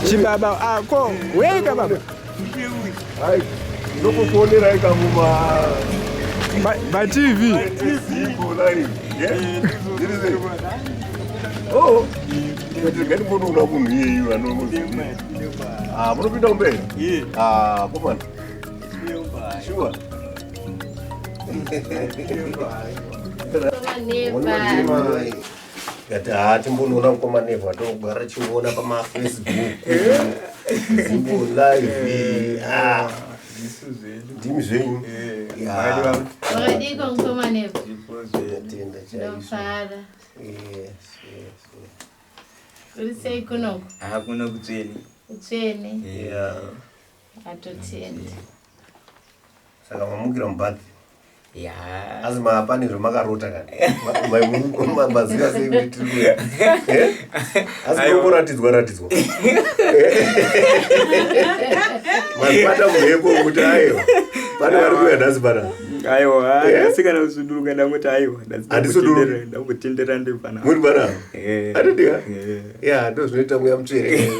Chibaba ako wega baba. Hai, ndokukuonerai kamuma pa TV. Oh, ngati mbonoona munhu iyeyu ano. Ah, munopinda kumberi? Ah, komana. Sure. Ngati haa timbonoona mukoma Never togara chiona pamafacebook Zimbo live. Ah. Ndimi zvenyu. Yeah. Wakadiko mukoma Never. Ndatenda chaizvo. Ndofara. Yes, yes, yes. Uri sei kunoku? Hakuna kutsvene. Kutsvene. Yeah. Atotenda. Saka mamukira mubathi. Ya. Asi pane zvamakarota kani. Maziva sei kuti tiri kuya. Eh? Asi Aiwa. muratidzwa ratidzwa. Mazibata mheko kuti aiwa. Pane vari kuya nhasi pana. Aiwa, Eh? asi kana kusuduruka ndangoti aiwa. Handisuduruki. Ndambotendera ndiri panapa. Muri pana. Eh. Atidika. Eh. Ya, ndo zvinoita mweya mutsvene.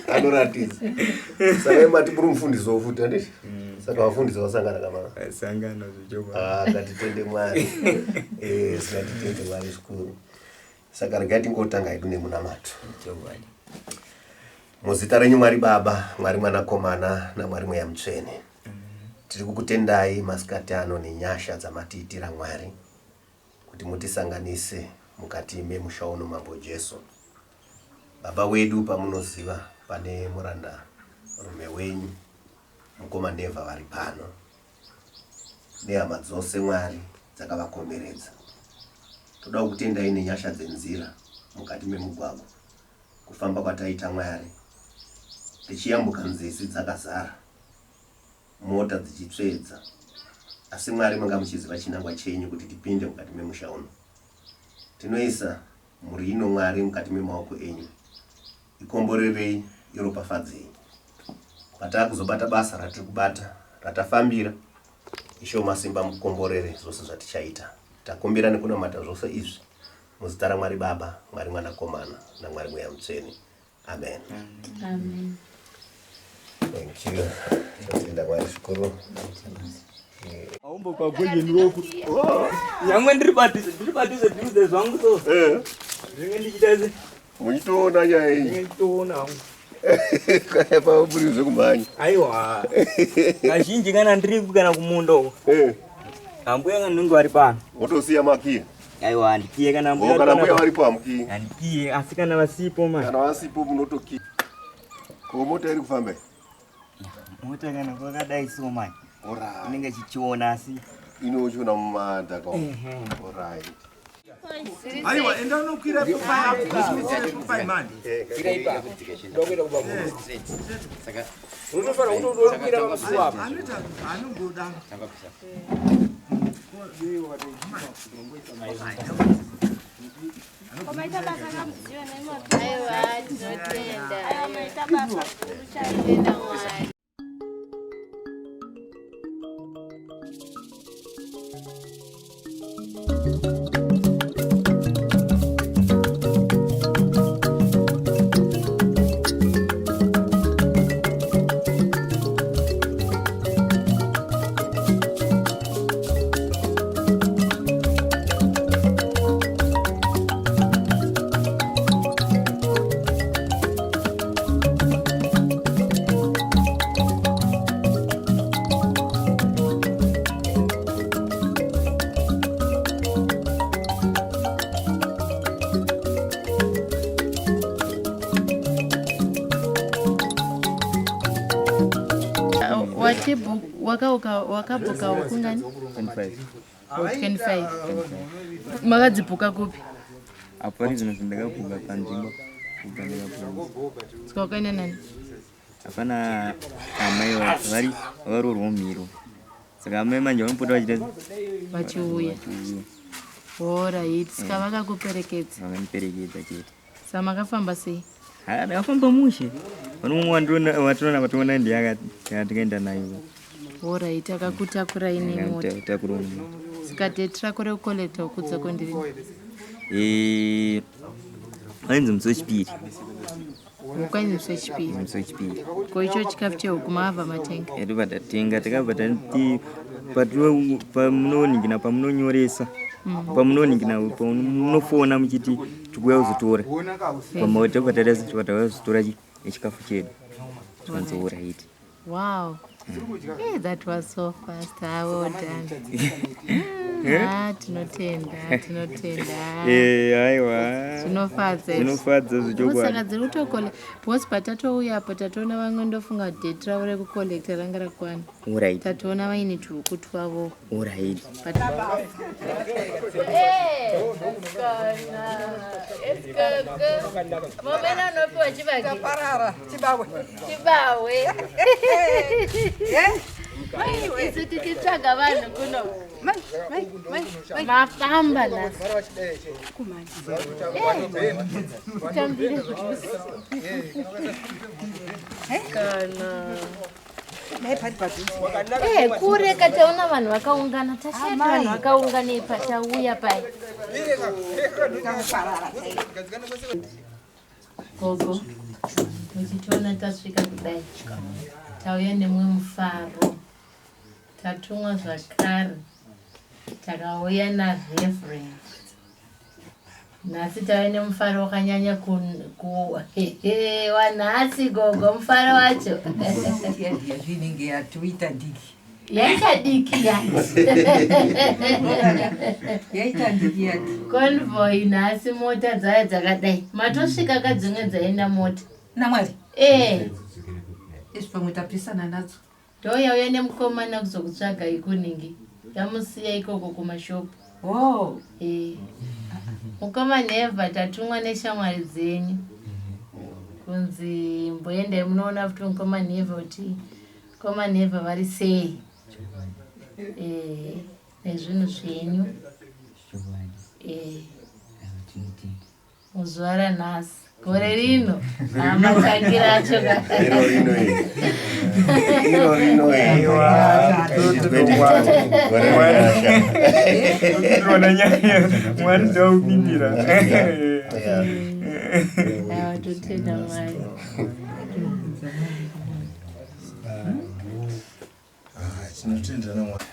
Anoratidza. Saka imati muri mufundisi futi handiti? Saka vafundisi vasangana kamana. Sangana zvechokwadi. Ah, ngatitende Mwari. Eh, ngatitende Mwari zvikuru. Saka regai tingotanga hedu nemunamato. Chokwadi. Muzita renyu Mwari Baba, Mwari Mwanakomana naMwari Mweya Mutsvene. Tiri kukutendai masikati ano nenyasha dzamatiitira Mwari kuti mutisanganise mukati memusha uno Mambo Jesu. Baba wedu pamunoziva pane muranda rume wenyu mukoma Never vari pano nehama dzose Mwari dzakavakomberedza. Toda kukutendai nenyasha dzenzira mukati memugwagwa kufamba kwataita Mwari tichiyambuka nzizi dzakazara mota dzichitsvedza asi Mwari manga muchiziva chinangwa chenyu kuti tipinde mukati memusha uno. Tinoisa mhuri ino Mwari mukati memaoko enyu. Ikomborerei, iropafadzei. Patakuzobata basa ratiri kubata ratafambira, Ishe wemasimba mukomborere zvose zvatichaita. Takumbira nekunamata zvose izvi muzita raMwari Baba, Mwari Mwanakomana naMwari Mweya Mutsvene. Amen. Amen. Thank you. Tinotenda Mwari zvikuru. Aumbo pagwejeni roku. Nyangwe ndiri padhuze, ndiri padhuze dhuze zvangu so. Eh, Ndinge ndichiita se. muchitoona nyaya iyi. Ndinge ndichitoona hangu. Kaya paburi zvekumhanya. Aiwa. Kazhinji kana ndiri kana kumunda uko. Eh, Ambuya kana ndinge vari pano. wotosiya makiyi. Aiwa handikiye kana ambuya Oh, vari kana mbuya panapa. varipo hamukiyi. Handikiye asi kana vasipo manje. Kana vasipo munotokiya. Ko mota iri kufamba iyi? Mota kana kwakadai so manje. Alright. Inenge ichichiona asi. Inochiona mumadhaka umu. Alright. Aiwa, enda unokwira pai mani. Anoita anongoda. Maita basa kamudziyo nemapi. Aiwa, tinotenda. Aiwa maita basa guru chaizvo. Tenda Mwari. Wakabhuka ukungani? 25. 25. Makadzibhuka kupi? Apa rizvino ndakabhuka panzvimbo. Kubva ndakabhuka. Saka wakaenda nani? Hapana amai vari vakaroorwa mumhiro. Saka amai manje vanopota vachiita Vachiuya. vachiuya. Alright, saka vakakuperekedza. Vakandiperekedza chete. Saka makafamba sei? Ha, ndakafamba mushe. Pane mumwe wandinoona watoona ndiye akatikaenda naye. Alright, akakutakurai nemota. Takura nemota. Saka date rako rekukolekta ukudza kwendiri. Eh, wainzi musi wechipiri. Huku ainzi musi wechipiri. Musi wechipiri. Ko icho chikafu chehuku makabva matenga? Yatobva tatenga, takabva tati pamunoningina pamunonyoresa pamunoningina pamunofona muchiti tikuuya kuzotora tobva taita tobva tauya kuzotora chikafu chedu tikanzi oraiti. Wow. Hey, that was so fast. Ah, well done. Ah, tinotenda, tinotenda. Eh, aiwa. Zvinofadza. Zvinofadza zvechokwadi. Saka dziri kutokole because patatouya apo tatoona vamwe ndofunga date ravo rekucollecta ranga rakwana. Alright. Tatoona vaine tuhuku twavo. Alright. But Momena unopiwa chibage. Parara, chibawe. Chibawe. Isu tichitsvaga vanhu kuno. Mafamba nhasi. Tambire kana. Eh, kure kataona vanhu vakaungana tashaya kuti vanhu vakaunganei patauya pai. Gogo, muchitiona tasvika kudai, tauya nemumwe mufaro, tatumwa zvakare, takauya naReverend. Nhasi tave nemufaro wakanyanya wanhasi gogo, mufaro wacho. Zvinenge yatoita diki. Yaita diki yati. Yaita diki yati. Convoy nhasi mota dzaya dzakadai. Matosvika ka dzimwe dzaenda mota. NaMwari. Eh. Izvi pamwe tapisana nadzo. Ndoyauya nemukomana kuzokutsvaga ikuningi. Tamusiya ikoko kumashopu. Oh. Eh. Mukoma Never tatumwa neshamwari dzenyu. Kunzi mboendai munoona futi mukoma Never kuti mukoma Never vari sei. Eh, nezvinhu zvenyu. Eh. Muzuva ranhasi gore rino amatangira acho Iro rino iri. Iro rino iri. Gore renyasha. Tinoona nyaya Mwari ndaupindira. Aiwa, totenda Mwari. Tinotenda naMwari.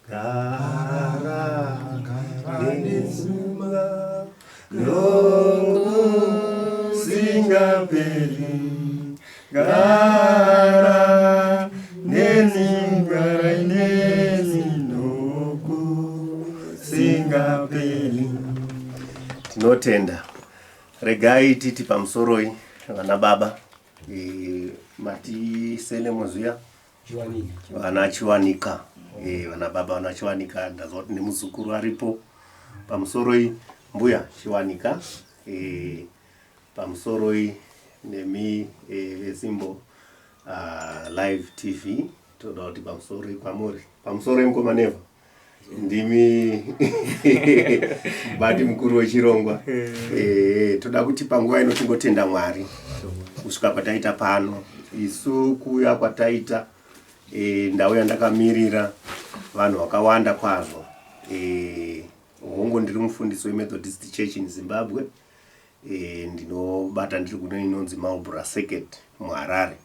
Gara nesuma nokusingaperi. Gara neni, gara neni nokusingaperi. Tinotenda. Regai titi pamusoroi vana baba matisele muzuya vana Chiwanika, vana baba vana Chiwanika, ndazwa kuti nemuzukuru aripo. Pamusoroi mbuya Chiwanika, pamusoroi nemi veSimbo Live TV, toda kuti pamusoroi kwamuri. Pamusoroi mukoma Neva, ndimi mubati mukuru wechirongwa. Toda kuti panguva ino tingotenda Mwari kusvika kwataita pano. Isu kuuya kwataita, ndauya ndakamirira vanhu vakawanda kwazvo. Hongu ndiri mufundisi weMethodist Church in Zimbabwe. Ndinobata ndiri kune inonzi Marlborough Circuit muHarare.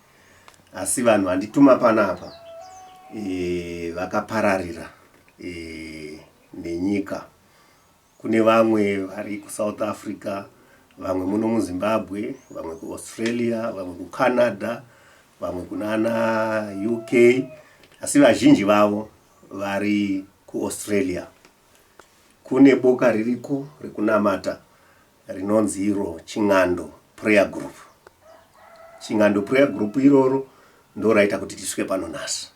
Asi vanhu vandituma panapa vakapararira nenyika. Kune vamwe vari kuSouth Africa, vamwe muno muZimbabwe, vamwe kuAustralia, vamwe kuCanada, vamwe kunana UK, asi vazhinji vavo vari kuAustralia. Kune boka ririko rekunamata rinonzi iro Ching'ando Prayer Group. Ching'ando Prayer Group iroro ndo raita kuti tisvike pano nhasi.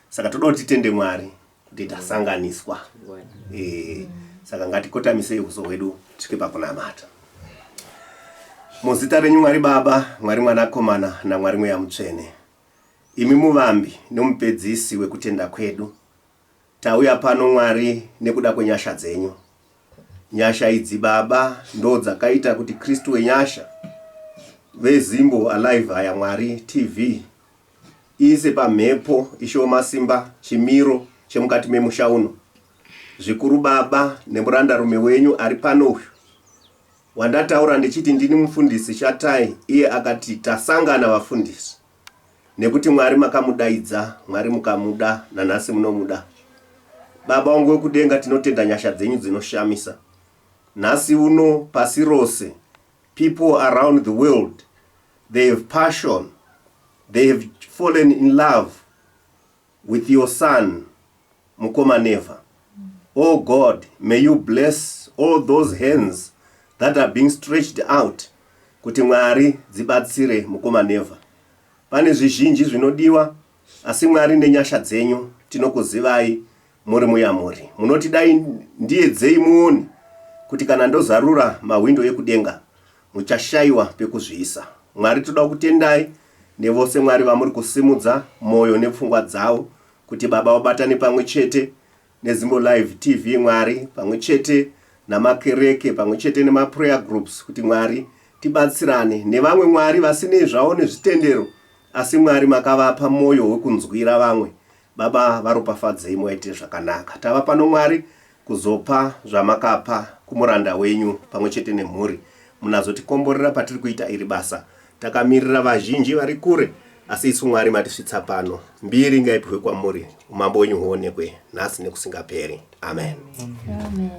Saka toda kuti titende Mwari kuti tasanganiswa. Saka ngatikotamisei uso hwedu tisvike pakunamata. Muzita renyu Mwari Baba, Mwari Mwanakomana naMwari Mweya Mutsvene, imi muvambi nomupedzisi wekutenda kwedu, tauya pano Mwari nekuda kwenyasha dzenyu. Nyasha idzi Baba ndo dzakaita kuti Kristu wenyasha veZimbo Alive Aya Mwari TV iise pamhepo Ishe wemasimba chimiro chemukati memusha uno. Zvikuru Baba nemurandarume wenyu ari pano uyu wandataura ndichiti ndini mufundisi Shatai iye akati tasangana vafundisi nekuti Mwari makamudaidza Mwari mukamuda nanhasi munomuda Baba wangu wekudenga tinotenda nyasha dzenyu dzinoshamisa nhasi uno pasi rose people around the world they have passion they have fallen in love with your son mukoma Never oh God may you bless all those hands that are being stretched out kuti Mwari dzibatsire mukoma Never pane zvizhinji zvinodiwa asi Mwari nenyasha dzenyu tinokuzivai muri muyamuri munoti dai ndiedzei muone kuti kana ndozarura mahwindo ekudenga muchashaiwa pekuzviisa Mwari toda kutendai nevose Mwari vamuri kusimudza moyo nepfungwa dzavo kuti baba vabatane pamwe chete neZimbo Live TV Mwari pamwe chete namakereke pamwe chete nemaprayer groups kuti Mwari tibatsirane nevamwe Mwari vasinei zvavo nezvitendero asi Mwari makavapa moyo wekunzwira vamwe Baba varopafadzei muvaitire zvakanaka tava pano Mwari kuzopa zvamakapa kumuranda wenyu pamwe chete nemhuri munazotikomborera patiri kuita iri basa takamirira vazhinji vari kure asi isu Mwari matisvitsa pano mbiri ngaipiwe kwamuri umambo wenyu huonekwe nhasi nekusingaperi amen, amen.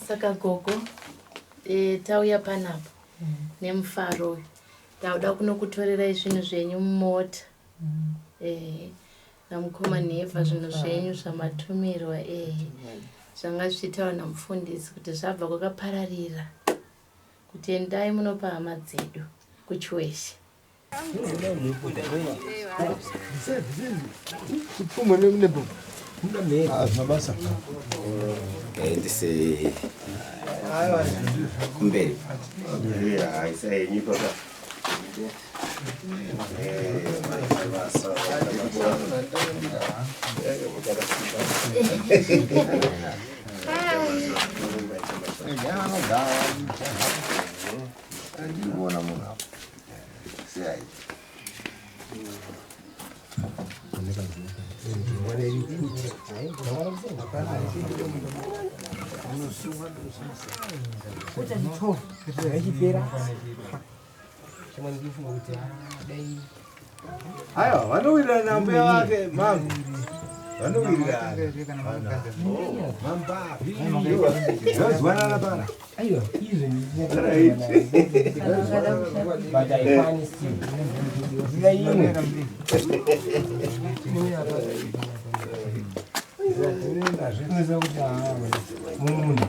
Saka gogo e, tauya panapa nemufaro uyu tauda kunokutorerai zvinhu zvenyu mumota e, namukoma Nhevha zvinhu zvenyu zvamatumirwa e, zvanga zvichitaura namufundisi kuti zvabva kwakapararira kuti endai munopa hama dzedu kuchiweshe. Ngaendese kumberi. Aiwa, vanowirirana mbuya vake mama. Vanowirirana. Mamba. Zvazwanana pana. Aiwa, izvo but haikwani still. Ndoda imwe. Zvinoza kuti mumunda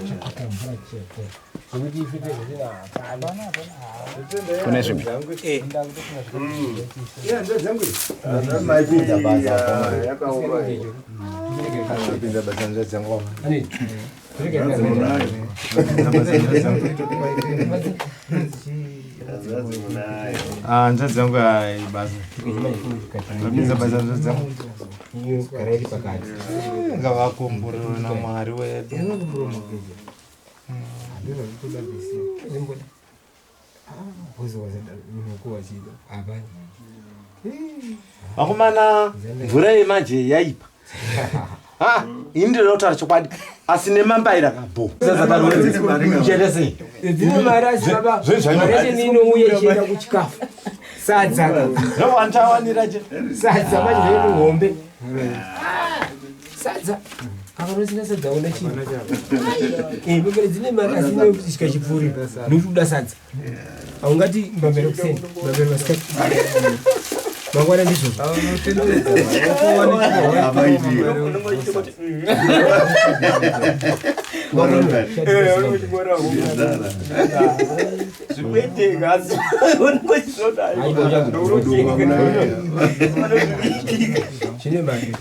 chakata mvura chete. Zvekuti ife tese tina hapana. Kune zvimwe. Yeah, ndedzangu. Maipinza basa. Yakaoma. Maipinza basa ndedzangu. Ah, nzvadzi yangu ai basa. Mapinza basa nzvadzi yangu. Ngavakomborerwe naMwari wedu. Vakomana, mvura iyi manje yaipa. Ha, ini ndinoda kutaura chokwadi asi nemambaira kabho. Chete sei? Dzine mari asi baba. Mari yacho inouya ichienda kuchikafu. Sadza. Ndowantawanira che. Sadza manje zvoita hombe. Sadza. Apa unosina sadza una chii? Eh, mbambera dzine mari asi inokusvika chipfuuri. Nokuti uda sadza. Haungati mbambera kuseni, mbambera masikati. Mangwana ndizvozvo. Zvikuitika asi unongochizvoda. Chine mari.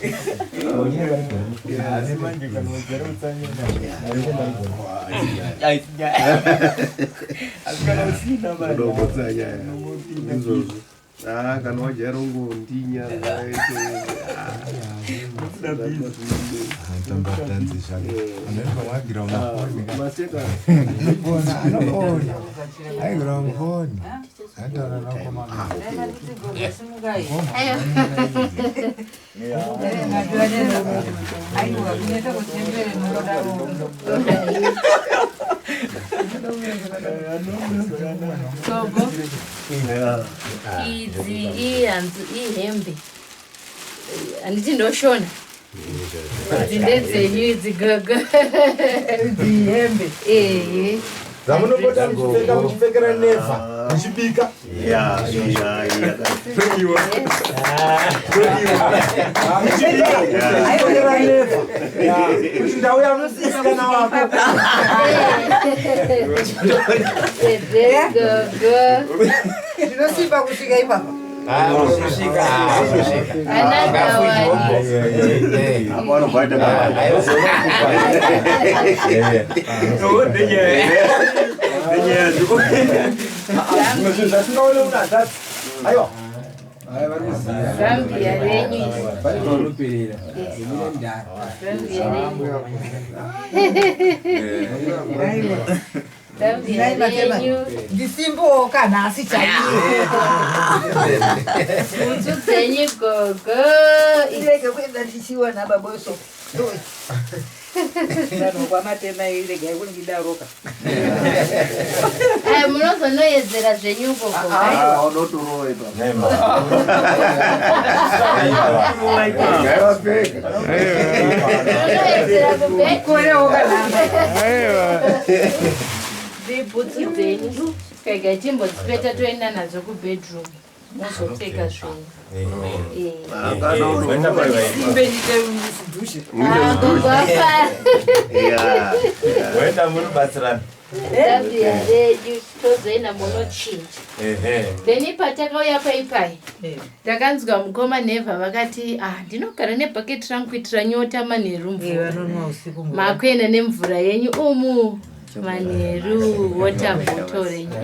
Ah, kana wajaira ungondinya Tambatanzi zvake. Anoita wagira unafoni. Maseka. Anofoni. Aigira mufoni. Ataura nakomana. Aiwa, kunoita kuchembere nodaro. Gogo, idzi ihanzu ihembe, handiti ndoshona idzi ndedzenyu idzi gogo. Idzi ihembe. Ehe. Dzamunopota muchipfeka muchipfekera neva muchibika. Muchipfekera neva kuti ndauya musikana wako. Tete gogo. Zvinosimba kusvika ipapa. Zvimwe zvinhu zvasingaone una hanzvadzi. Aiwa. Zambia renyu iri. Pane vanoperera. Mune ndara. Zambia renyu. Zambia renyu. Ndisimbowo kanhasi chaiyo. Bhutsu dzenyu gogo. Irege kuenda ndichiona baboso. Vanhu kwamatema iregai kundidaroka. Aya munozonoyedzera zvenyu gogo. Munoyedzera kubhedroom. Bhutsu dzenyu. Rega timbodzipeta toenda nadzo kubedroom. Mozopfeka zvenyu. Simbe ndite dhushe. Ah, gogo apa. Waenda munobatsirana. Zambia renyu tozoenda munochinja. Then patakauya paipai takanzwa mukoma Nevha vakati, ah, ndinogara nebhaketi rangu kuitira nyota manheru mvura. Vanonwa usiku. Makuenda nemvura yenyu umu manheru water bottle renyu.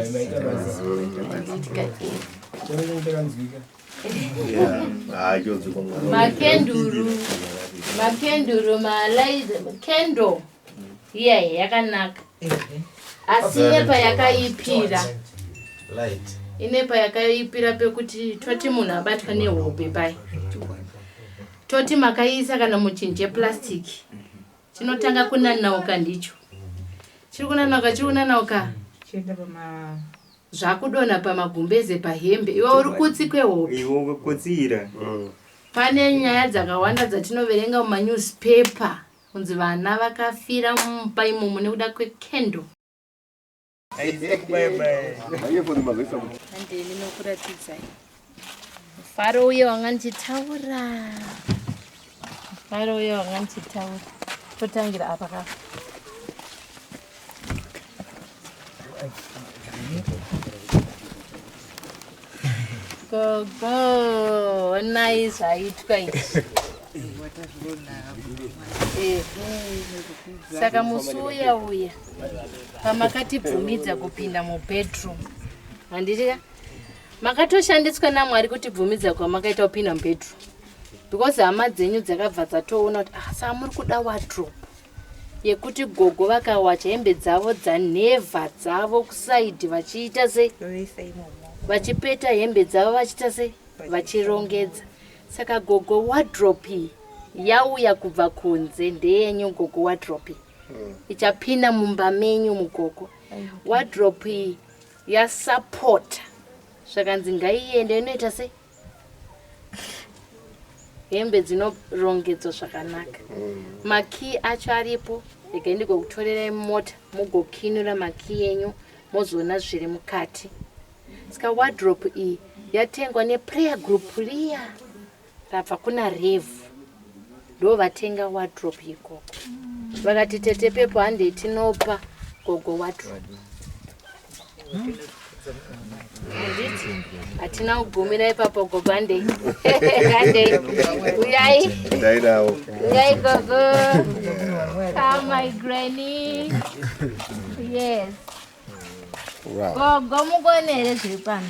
Makenduru, makenduru, kendo iya yakanaka, asi ine payakaipira, ine payakaipira pekuti toti munhu abatwa nehope pai, toti makaiisa kana muchinhu cheplastiki, chinotanga kunanauka, ndicho chiri kunanauka, chiri kunanauka, Chienda pama zvakudonha pamagumbeze, pahembe, iwe uri kutsi kwehope. Iwe ukakotsira. Pane nyaya dzakawanda dzatinoverenga mumanewspaper kunzi vana vakafira mumba imomo nekuda kwekendo. Handei ndinokuratidzai mufaro uye wanga ndichitaura, mufaro uye wanga ndichitaura. Totangira apa ka. Gogo, onai zvaitwa izvi. Ehe. Saka musi uya uya pamakatibvumidza kupinda mubedroom, handiti ka, makatoshandiswa naMwari kutibvumidza kwamakaita kupinda mubedroom, because hama dzenyu dzakabva dzatoona kuti, ah, saa muri kuda wardrobe yekuti gogo vakawacha hembe dzavo dzanhevha dzavo kusaidhi, vachiita sei, vachipeta hembe dzavo, vachiita sei, vachirongedza. Saka gogo, wardrobe iyi yauya kubva kunze ndeyenyu gogo. Wardrobe iyi ichapinda mumba menyu mugogo. Wardrobe iyi yasapota, zvakanzi ngaiende inoita sei, hembe dzinorongedzwa zvakanaka. Makii acho aripo, regai ndigokutorerai mota mugokinura makii enyu, mozoona zviri mukati. Saka wardrobe iyi yatengwa neprayer group riya rabva kuna Revhu, ndo vatenga wardrobe ikoko. Vakati, "Tete Pepo, handei tinopa gogo wardrobe." Handiti hatina kugumira ipapo gogo. Handei, handei, uyai. Ndainawo. Uyai gogo. Come, my granny. Yes. Gogo mukone here zviri pano?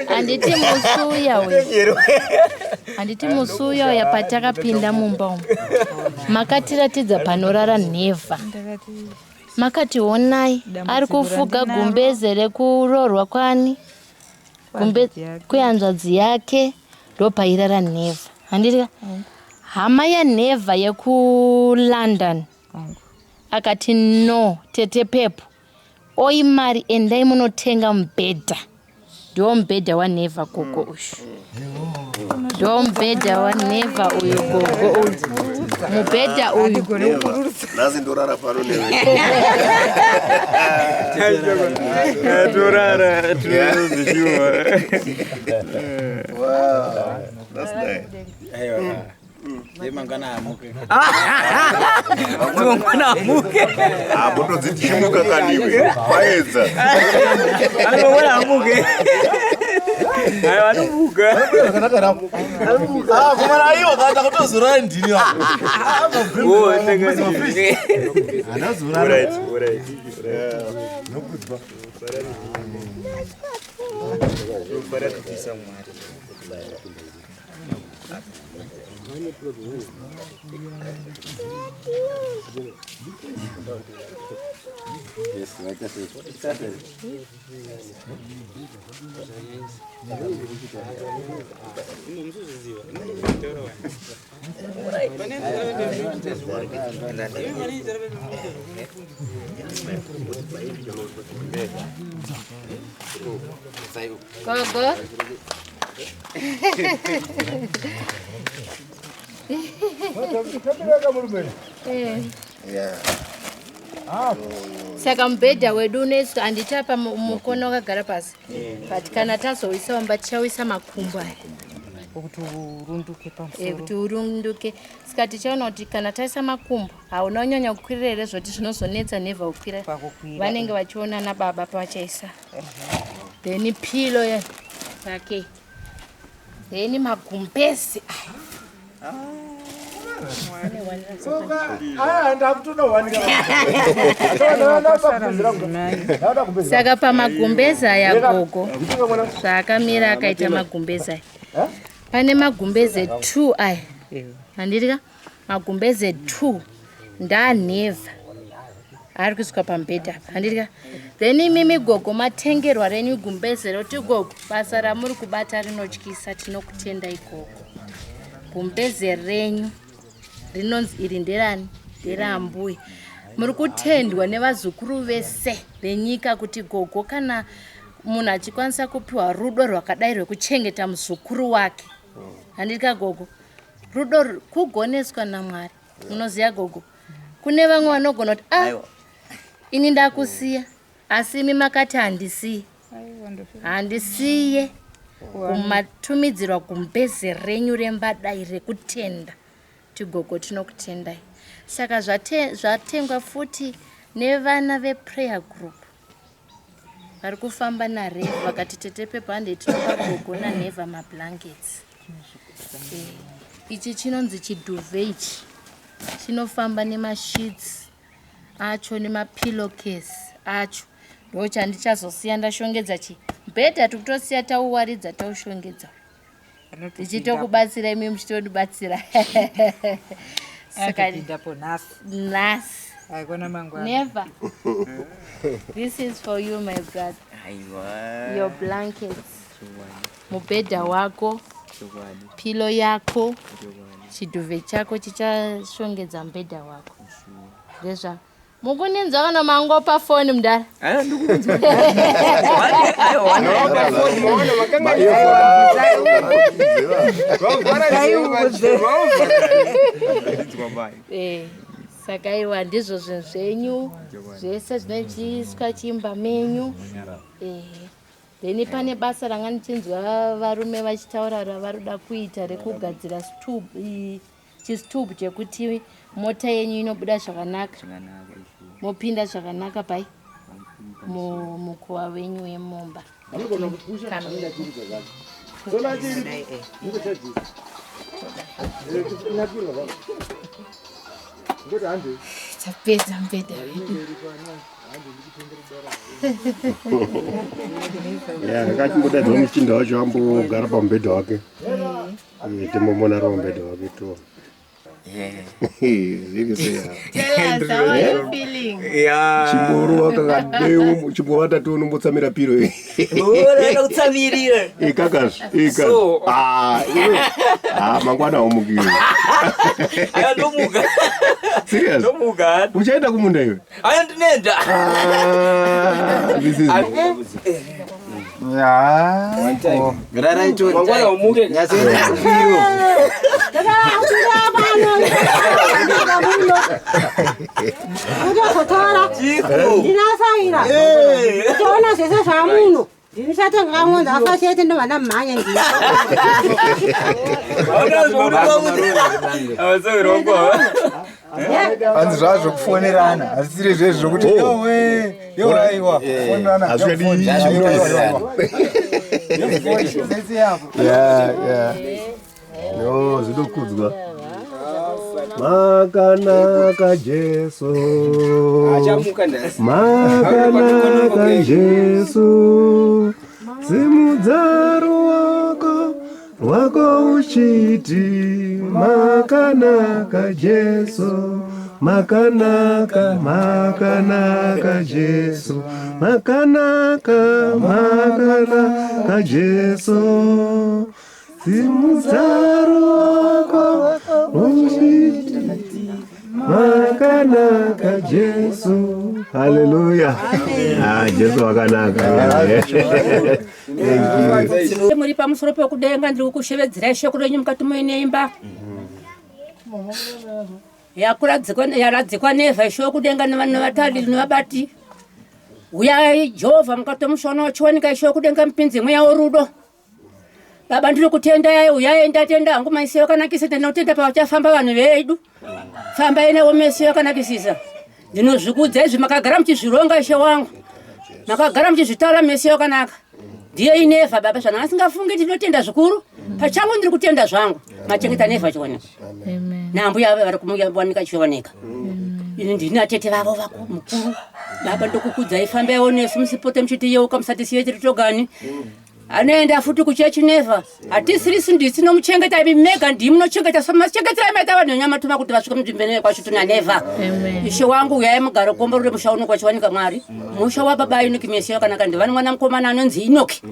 Handiti musi uya uyu, handiti musi uya uya patakapinda mumba umu makatiratidza panorara nhevha, makati honai ari kufuga gumbeze rekuroorwa kwani kwehanzvadzi yake, ndopairara nhevha, handiti? Hama yanhevha yekuLondon akati no, tete Pepo, oi mari, endai munotenga mubhedha. Ndo mubhedha wanhevha gogo uyu, ndo mubhedha wanhevha uyu gogo, uyu mubhedha uyu. Nhasi ndorara pano newe. Torara tinozvishuwa. Wow, that's nice. Mangwana amuke. Mangwana amuke. Motodzichimuka kaniwe kwaedza. Mangwana amuke. Aiwa, anomuka. Kumana aiwa, kana kutozorora ndini. Oh, Handazorara. Alright. Nokudzwa. Tinofara kupisa Mwari. Gogo. Saka mubhedha wedu unoiswa, handiti apa mukono wakagara pasi, but kana tazouisa wamba tichauisa makumbo aya kuti urunduke Eh, kuti urunduke. Saka tichaona kuti kana taisa makumbo hauna kunyanya kukwirira here, zvoti zvinozonetsa nevha kukwira. Pakukwira. Vanenge vachiona nababa pavachaisa. Then pillow yake, then magumbezi aya. Ndakutoda wanika. Saka pamagumbezi aya gogo, zvaakamira akaita magumbezi aya, pane magumbeze 2 aya, handiti? Magumbeze 2 ndanhevha ari kuiswa pamubhedha apa, handiti? Then imimi gogo matengerwa renyu gumbeze roti gogo, basa ramuri kubata rinotyisa, tinokutendai gogo. Gumbeze renyu rinonzi iri nderani? Nderambuya. Muri kutendwa nevazukuru vese venyika kuti gogo, kana munhu achikwanisa kupiwa rudo rwakadai rwekuchengeta muzukuru wake, handiti gogo? Rudo kugoneswa naMwari. Munoziva gogo, kune vamwe vanogona kuti ah, ini ndakusiya, asi imi makati handisiyi, handisiye. Kumatumidzirwa gumbeze renyu rembadai rekutenda tigogo, tinokutendai. Saka zvatengwa futi nevana veprayer group vari kufamba narevha, vakati tete Pepa, handei tinopa gogo nanhevha mablankets. Ichi chinonzi chiduvet, ichi chinofamba nemasheets acho nemapillowcase acho. Ndo chandichazosiya ndashongedza chi mubhedha, tikutosiya tauwaridza, taushongedza, tichitokubatsira imi muchitodibatsira. Saka Anotopindapo nhasi. Nhasi. Haikona mangwana. Never, this is for you, my brother. Aiwa. Your blankets, Chokwadi. mubhedha wako, Chokwadi. pillow yako, Chokwadi. chiduvet chako chichashongedza mubhedha wako. Ndezva mukuninzwa kana mangopa foni mudara. Aiwa, ndikukunzwa. Aiwa. Eh, saka iwa ndizvo zvinhu zvenyu zvese zvinochiiswa chimba menyu. Then pane basa ranga ndichinzwa varume vachitaura ravaroda kuita rekugadzira chistub chekuti mota yenyu inobuda zvakanaka, Zvakanaka izvo. mopinda zvakanaka pai mukuwa wenyu wemumba. Anogona kupusha. Kana. Anenge achiridza zvake. Tapedza mubhedha wedu. Ya, akachimbodaidzwa muchinda wacho ambogara pamubhedha wake. Timbomona ari pamubhedha wake to. Zviri sei? Tell us, how are you feeling? Chimborova kakadeu, chimbovata tiunombotsamira piro. Unoda kutsamirira. Ikakazve, ika. So. Ah, iwe. Ah, mangwana haumuki iwe. Aya ndomuka. Serious? Ndomuka. Uchaenda kumunda iwe? Aya ndinoenda. Ah, this is Mangwana umuke. Uchazotora ndinasaira uchaona zvese zvamuno ndinisatanga ngonzi afa chete ndobva ndamhanya ndi Hanzi zvazvo kufonerana hazvisiri zvezvo zvokuti yowe yowe aiwa kufonerana. Hazvichadi Yapo. Yeah, yeah. No, zvinokudzwa. Makanaka Jesu. Achamuka nhasi. Makanaka Jesu. Simudza ruoko rwako uchiti makanaka Jesu. Makanaka, makanaka Jesu. Makanaka, makanaka Jesu. Simudza ruoko uchiti makanaka Jesu. Haleluya. Ah, Jesu wakanaka. Thank you. Muri pamusoro pekudenga, ndiri kukushevedzerai shoko renyu mukati muine imba yakuradzikwa yaradzikwa nevha ishe wekudenga nevatariri nevabati. Uyai Jehovha mukati mushona uchiwanika ishe wekudenga, mupinze mweya worudo. Baba, ndiri kutenda, uyai. Ndatenda hangu maisi yakanakisa. Ndinotenda pavachafamba vanhu vedu, fambai navo mesi yakanakisisa. Ndinozvikudza izvi, makagara muchizvironga ishe wangu, makagara muchizvitaura mesi yakanaka. Ndiye inevha baba, zvana asingafungi. Ndinotenda zvikuru pachangu, ndiri kutenda zvangu machengeta nevha chioneka nambuya vari kumuwanika chioneka. Ini ndini atete vavo vako mukuru. Baba, ndokukudzai, fambaiwo nesu, musipote muchitiyeuka, musatisiye tiri togani. Anoenda futi kuchechi nevha, hatisirisi ndisi nomuchengeta, imi mega ndimi munochengeta. Machengeterai maita vanhu venyamatuma kuti vasvike munzvimbo inoyo kwachituna nevha. Ishe wangu, uyai mugare komborere musha uno kwachiwanika Mwari, musha wababa Inoki mesi yakanaka. Ndivani mwana mukomana anonzi Inoki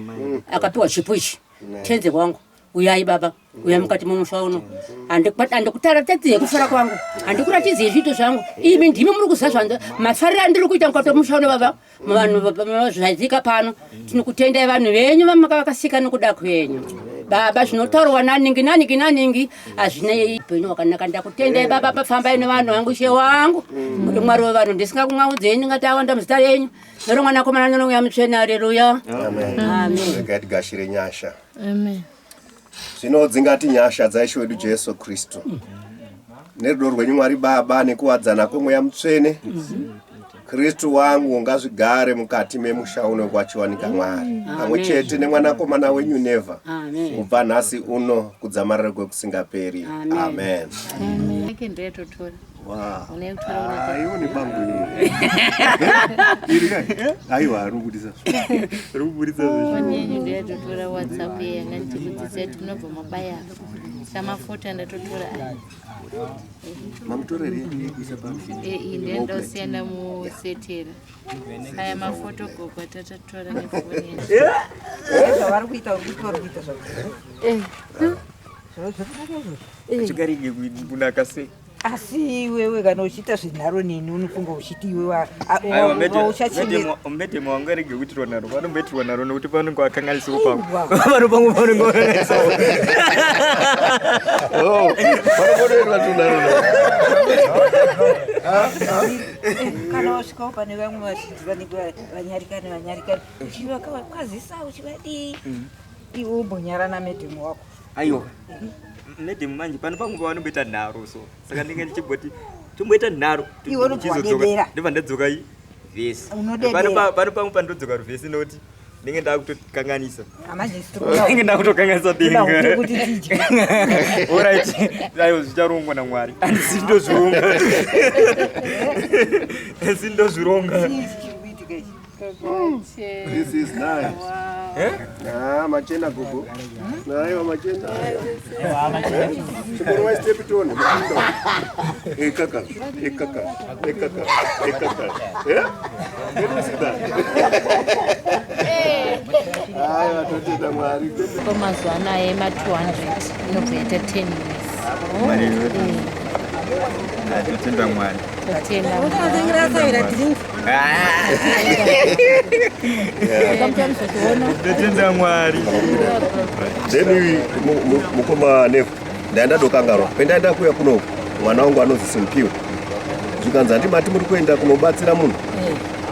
akapiwa chipo ichi. Tenze wangu, uyai baba, uyai mukati memusha uno. Handikutaratidze kufara kwangu, handikuratidzei zviito zvangu, imi ndimi muri kuziva zvanda mafariro andiri kuita mukati memusha uno. Baba, vanhu zvaitika pano, tinokutendai vanhu venyu vamakavakasika nokuda kwenyu baba. Zvinotaurwa naningi naningi naningi hazvina upenyu hwakanaka. Ndakutendai baba, pafambai nevanhu vangu. Ishe wangu, muri Mwari wevanhu, ndisingakumwaudzei, ndingati awanda muzita renyu noromwanakomana noromweya mutsvene. Aleluya. Amen. Amen. Regai tigashire nyasha. Amen. Zvino dzingati nyasha dzaIshe wedu Jesu Kristu nerudo rwenyu Mwari Baba nekuwadzana kwemweya mutsvene Kristu wangu ngazvigare mukati memusha uno kwachiwanika Mwari pamwe Amen. chete nemwanakomana wenyu Nevha Amen. kubva nhasi uno kudzamarara kwekusingaperi. Amen. Amen. Ake ndoyatotora. Wow. Unoitora. Ah, iwo nebango iri. Iri aiwa, riri kubudisa. Riri kubudisa. Foni yenyu ndoyatotora WhatsApp yanga ndichikudzidzisai kuti munobva mabaya samafoto andatotora aya. Mamutorere kuisa pa Iyi ndendosiyana musetera aya mafoto gogo tatatora nefoni yedu. Zvavari kuita, uri kuti vari kuita zvako. Chikarege kunaka sei? Asi iwewe kana uchiita zvenharo neni, unofunga uchiti iwe Aiwa, uchachengeta medhemu wangu arege kuitirwa naro, vanomboitirwa naro nokuti panenge vakanganisiwo pamwe vano pamwe panenge vakanganisawo. Vanobotoitwa tunaro. Kana wasvikawo pane vamwe vazhinji vanenge vanyarikani vanyarikani, uchivakakwazisa, uchivadii, iwe umbonyara namedhemu wako. Aiwa, medhemu manje pano pamwe pavanomboita nharo, so saka ndinge ndichimboti tomboita nharo. Iwe unobva Ndichizodzoka- wadedera. Ndobva ndadzoka i vhesi. Unodedera. Pano pamwe pandodzoka ruvhesi nokuti Ndinge ndakutokanganisa. Amanje Ndinge ndakutokanganisa Toda denga. kuti tidye. Alright. Aiwa zvicharongwa naMwari. Handisi ndozvironga. Handisi ndozvironga. This is nice. Eh? Ah, machena gogo. Aiwa machena. Chiboro wa step tone. Ekaka, ekaka, ekaka, ekaka. Eh? Can you see that? Aiwa totenda Mwari. Ko mazuva anaya ema-200 inobva yaita 10 years. Mwari wedu. Totenda Mwari. Totenda. Unotengira drink. Totenda Mwari. Then mukoma nefu ndaenda dokangarwa pendaenda kuuya kunoku mwana wangu anonzi Simpiwe, zvikanzi handimati muri kuenda kunobatsira munhu,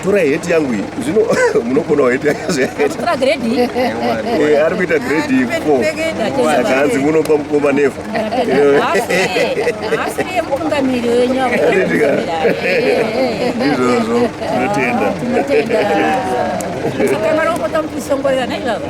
torai heti yangu iyi. Zvino munokonawo heti yangu zvayakaita. Tora grade. Eh, ari kuita grade 4, saka hanzi munopa mukoma nefu. Asiri mutungamiri wenyu. Ndizvozvo, tinotenda. Saka marongota mutisongorera naivava.